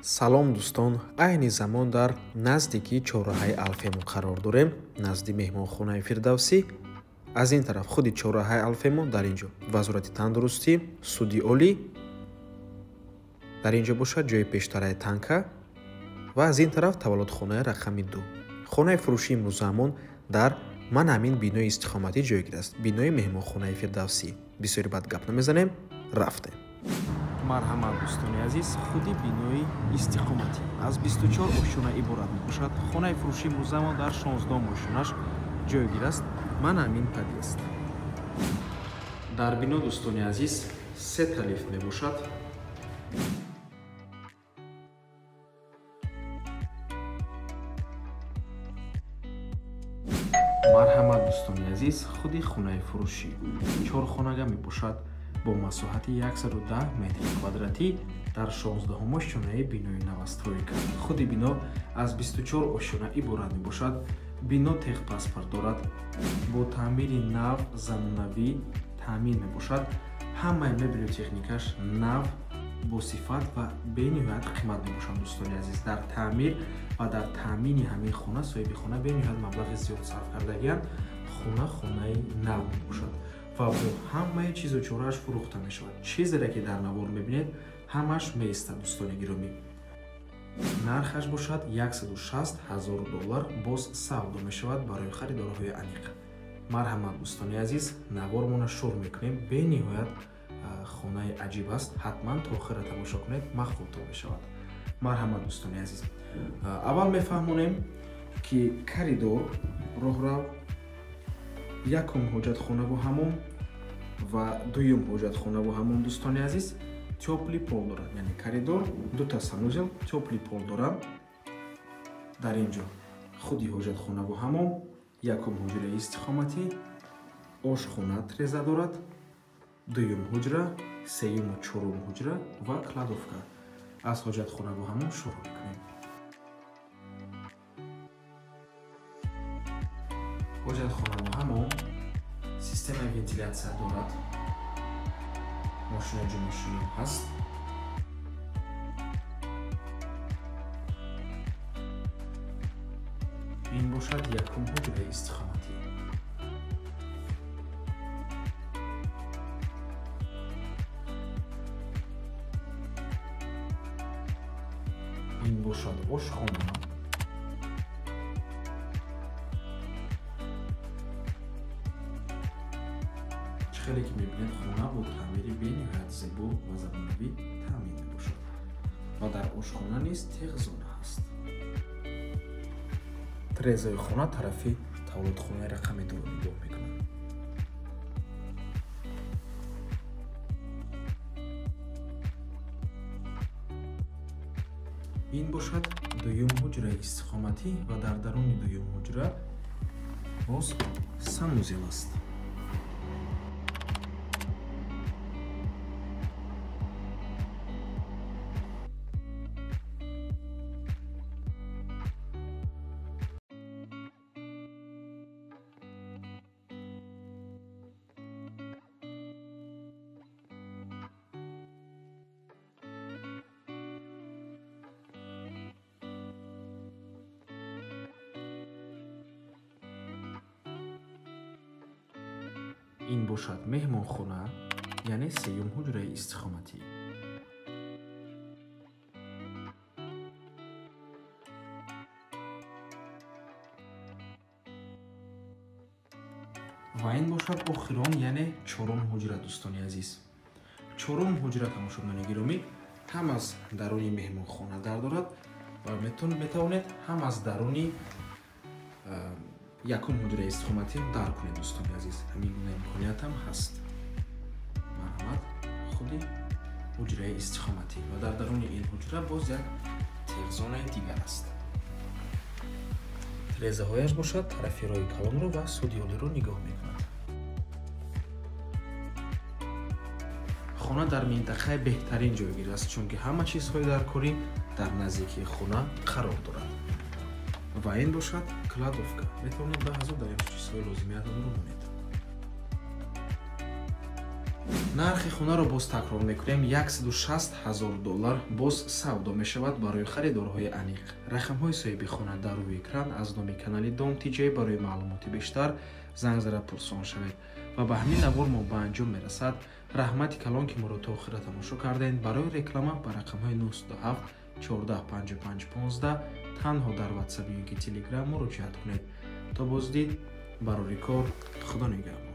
Салом дӯстон, айни замон дар наздикии чорраҳаи Алфемо қарор дорем, назди меҳмонхонаи Фирдавсӣ. Аз ин тараф худи чорраҳаи Алфемо, дар ин ҷо Вазорати тандурустӣ, суди олӣ, дар ин ҷо бошад ҷои пештараи танка ва аз ин тараф таваллудхонаи рақами 2. Хонаи фурӯшии имрӯзаамон дар ман ҳамин бинои истиқоматӣ ҷойгир аст, бинои меҳмонхонаи Фирдавсӣ. Бисёри бад гап намезанем, рафтем. Марҳамат дӯстони азиз, худи бинои истиқоматӣ аз 24 ошёна иборат мебошад. Хонаи фурӯшии имрӯзаамон дар 16 ошёнаш ҷойгир аст. Ман ҳамин подъезд. Дар бино дӯстони азиз се та лифт мебошад. Марҳамат дӯстони азиз, худи хонаи фурӯшӣ чорхонага мебошад бо масоҳати 110 метри квадратӣ дар 16 ошёнаи бинои новостройка. Худи бино аз 24 ошёна иборат мебошад. Бино техпаспорт дорад, бо таъмири нав замонавӣ таъмин мебошад. Ҳамаи мебелю техникаш нав, бо сифат ва бениҳоят қимат мебошанд. Дӯстони азиз, дар таъмир ва дар таъмини ҳамин хона соҳиби хона бениҳоят маблағи зиёд сарф кардагианд. Хона хонаи нав мебошад ва бо ҳамаи чизу чорааш фурӯхта мешавад. Чизере ки дар навор мебинед ҳамаш меистад дӯстони гиромӣ. Нархаш бошад 160 000 доллар, боз савдо мешавад барои харидорҳои аниқ. Марҳамат дӯстони азиз, навормона шурӯъ мекунем. Бениҳоят хонаи аҷиб аст, ҳатман то охира тамошо кунед, махфултон мешавад. Марҳамат дӯстони азиз, аввал мефаҳмонем ки коридор, роҳрав, якум ҳоҷатхонаву ҳамом ва дуюм ҳоҷатхонаву ҳамом дӯстони азиз тёплый пол дорад, яъне коридор дута санузел тёплый пол дорад. Дар ин ҷо худи ҳоҷатхонаву ҳамом, якум ҳуҷраи истиқоматӣ, ошхона треза дорад, дуюм ҳуҷра, сеюму чорум ҳуҷра ва кладовка. Аз ҳоҷатхонаву ҳамом шурӯъ мекунем. Ҳоҷатхонаву ҳамом системаи вентилятсия дорад, мошина ҷумъашӯӣ ҳаст. Ин бошад якум ҳуҷраи истиқоматӣ. Ин бошад ошхона. Хеле ки мебинед, хона бо таъмири бениҳоят зебо ва замонавӣ таъмин мебошад ва дар ошхона низ теғзона ҳаст. Трезаи хона тарафи таваллудхонаи рақами 2 нигоҳ мекунад. Ин бошад дуюм ҳуҷраи истиқоматӣ ва дар даруни дуюм ҳуҷра боз санузел аст. Ин бошад меҳмонхона, яъне сеюм ҳуҷраи истиқоматӣ. Ва ин бошад охирон, яъне чорум ҳуҷра дӯстони азиз. Чорум ҳуҷра тамошобинони гиромӣ ҳам аз даруни меҳмонхона дар дорад ва метавонед ҳам аз даруни якум ҳуҷраи истиқоматӣ дар кунед дӯстони азиз. Ҳамин гуна имконият ҳам ҳаст. Марҳамат, худи ҳуҷраи истиқоматӣ ва дар даруни ин ҳуҷра боз як теғзонаи дигар аст. Трезаҳояш бошад тарафи роҳи калонро ва суди олиро нигоҳ мекунад. Хона дар минтақаи беҳтарин ҷойгир аст, чунки ҳама чизҳои даркорӣ дар наздикии хона қарор дорад. Ва ин бошад кладовка. Метавонед ба ҳазур дар ин чизҳои лозимиятонро монед. Нархи хонаро боз такрор мекунем: 160 ҳазор доллар. Боз савдо мешавад. Барои харидорҳои аниқ рақамҳои соҳиби хона дар рӯи экран. Аз номи канали Дом Тиҷай барои маълумоти бештар занг зада пурсон шавед. Ва ба ҳамин навор мо ба анҷом мерасад. Раҳмати калон, ки моро то охира тамошо кардем. Барои реклама ба рақамҳои 907 14 55 15 танҳо дар Ватсап ё ки Телеграм муроҷиат кунед. То боздид, барори кор, Худо нигаҳбон.